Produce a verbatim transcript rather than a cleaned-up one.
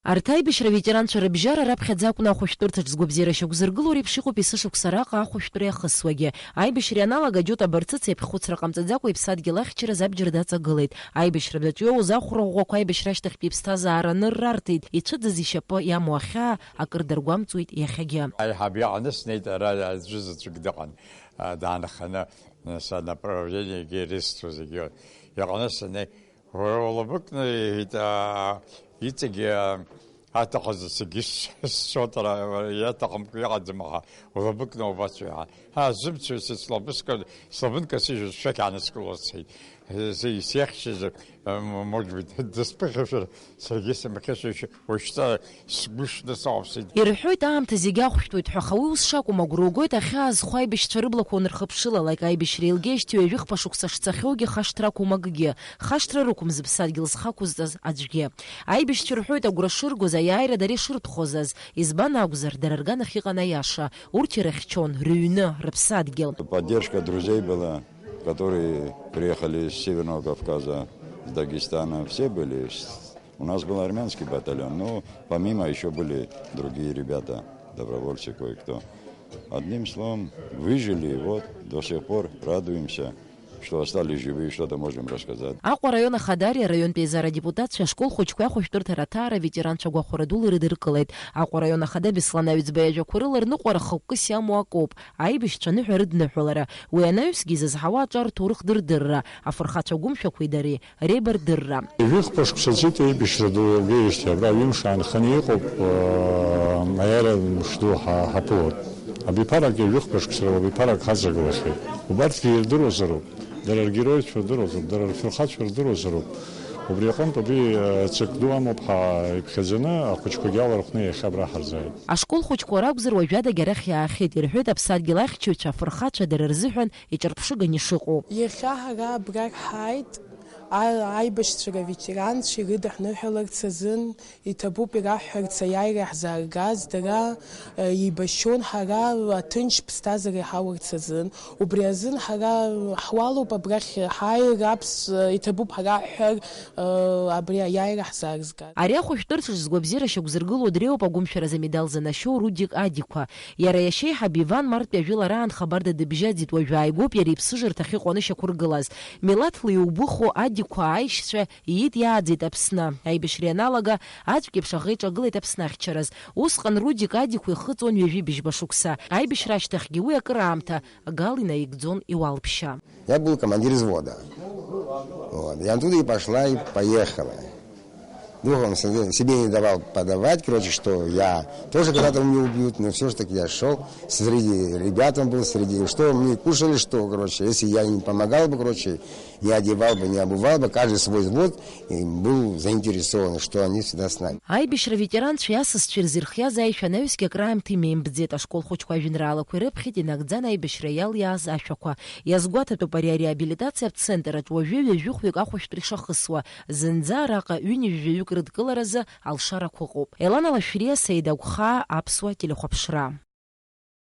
Арҭ аибашьра аветеранцәа рыбжьара раԥхьаӡа акәны ахәышәтәырҭаҿ згәабзиара шьақәзыргыло реиԥш иҟоуп есышықәса араҟа ахәышәтәра иахысуагьы. Аибашьра ианалага Џьота Барцыц иаԥхьхәыцра ҟамҵаӡакәа иԥсадгьыл ахьчараз абџьар даҵагылеит. Аибашьра даҿиоуз ахәра ӷәӷәақәа аибашьра ашьҭахьтәи иԥсҭазаара анырра арҭеит, ицәыӡыз ишьапы иамоу ахьаа акыр даргәамҵуеит иахьагьы. Аиҳаб иаҟны снеит, ара аӡәы заҵәык дыҟан, а, даанханы, нас, а, направлениегьы ирысҭо зегьы иҟны саннеи, уара улабыкны, иҳәеит, а, иҵегь, а, аҭахыз зегьы с-, сцот, ара, иаҭахымкәа иҟаӡам, аха улабыкны убацәоуҳәа. А, зымцои сыцлабыск-, слабынка сыжәыз шәақь аанызкыло сцеит. Зи-, сиахьчаз, м-, может быть, дысԥыхьашәар, саргьы сымԥхьашәашәа, уажәшьҭа сгәы шны сааԥсеит. Ирҳәоит, аамҭа зегьы ахәшәтәуеит ҳәа, аха уи ус шакәым агәра угоит, ахьаа зху аибашьцәа рыблақәа унархыԥшылалак, аибашьра еилгеижьҭеи ҩажәи хԥа шықәса шцахьоугьы хашҭра ақәым акгьы, хашҭра рықәым зыԥсадгьыл зхы ақәызҵаз аӡәгьы. Аибашьцәа рҳәоит, агәра шыргоз, аиааира дара ишыртәхоз азы, избан акәзар, дара рганахь иҟан аиаша, урҭ ирыхьчон, рыҩны, рыԥсадгьыл. Поддержка друзей была, которые приехали из Северного Кавказа, с Дагестана, все были. У нас был армянский батальон, но помимо еще были другие ребята, добровольцы кое-кто. Одним словом, выжили, и вот до сих пор радуемся, что остались живы и что-то можем рассказать. Аҟәа араион ахадари араионтә еизара адепутатцәеи ашкол хәыҷқәеи ахәышәтәырҭа раҭаара аветеранцәа гәахәара дула ирыдыркылеит. Аҟәа араион ахада Беслан Аҩӡба иажәақәа рыла рныҟәара хықәкыс иамоу акоуп. Аибашьцәа аныҳәа рыдныҳәалара, уи анаҩсгьы зызҳауа аҿар ҭоурых дырдырра, афырхацәа гәымшәақәеи дареи реибардырра. Ҩажәихԥа шықәса ҵит аибашьра ду еилгеижьҭеи, абра ҩымш аанханы иҟоуп, э, аиааира мшду ҳа-, ҳаԥылоит. Абиԥарак ҩажәихԥа шықәса рыла абиԥарак ҳаҵагылахьеит. Убарҭгьы ирдыруазароуп, дара ргероицәа рдыруазароуп, дара рфырхацәа рдыруазароуп. Убри аҟынтә абри, э, ҵакы ду амоуп ҳа-, иԥхьаӡаны ахәыҷқәагьы алархәны иахьа абра ҳарзааит. Ашкол хәыҷқәа ракәзар уажәадагь арахь иаахьеит, ирҳәеит аԥсадгьыл ахьчаҩцәа афырхацәа дара рзыҳәан иҿырԥшыганы ишыҟоу. Иахьа ҳара абрахь ҳааит, а-, аибашьцәа раветеранцәа ирыдаҳныҳәаларц азын, иҭабуп ираҳҳәарц аиааира иаҳзааргаз, дара, э, еибашьон, ҳара аҭынч ԥсҭазаара иҳауарц азын. Убри азын ҳара ҳуалуп абрахь ҳааир, аԥс-, иҭабуп ҳара ҳҳәар, э, абри аиааира ҳзааргаз. Ари ахәышәтәырҭаҿ згәабзиара шьақәзыргыло дреиуоуп агәымшәаразы амедал занашьоу Рудик Адиқәа. Иара иашьеиҳаб Иван мартәи ажәылараан хабарда дыбжьаӡит, уажәы ааигәоуп иара иԥсыжырҭа ахьыҟоу анышьақәыргылаз. Милаҭла иубыху Адиқәа аишьцәа иит иааӡеит Аԥсны. Аибашьра ианалага, аӡәк еиԥш аӷа иҿагылеит Аԥсны ахьчараз. Усҟан Рудик Адиқәа ихыҵуан ҩажәи быжьба шықәса. Аибашьра ашьҭахьгьы уи акыраамҭа Гал инаигӡон иуалԥшьа. Я был командир взвода. Вот. Я оттуда и пошла, и поехала. Духом себе себе не давал подавать, короче, что я тоже когда-то меня убьют, но все ж таки я шел, среди ребят он был, среди, что мы кушали, что, короче, если я не помогал бы, короче, не одевал бы, не обувал бы, каждый свой взвод, и был заинтересован, что они всегда с нами. Аибашьра ветеранцәеи асасцәеи рзы ирхиаз аишәа анаҩсгьы акраамҭа имеимбӡеит, ашкол хәыҷқәа ажәеинраалақәа ирыԥхьеит инагӡан аибашьра иалиааз ашәақәа. Иазгәаҭатәуп ари ареабилитациатә центр аҿы уажәы ҩажәихәҩык ахәышәтәра ишахысуа. Зынӡа араҟа ҩынҩажәаҩык рыдкыларазы алшарақәа ыҟоуп. Елана Лашәриа, Саида Агәхаа, Аԥсуа телехәаԥшра.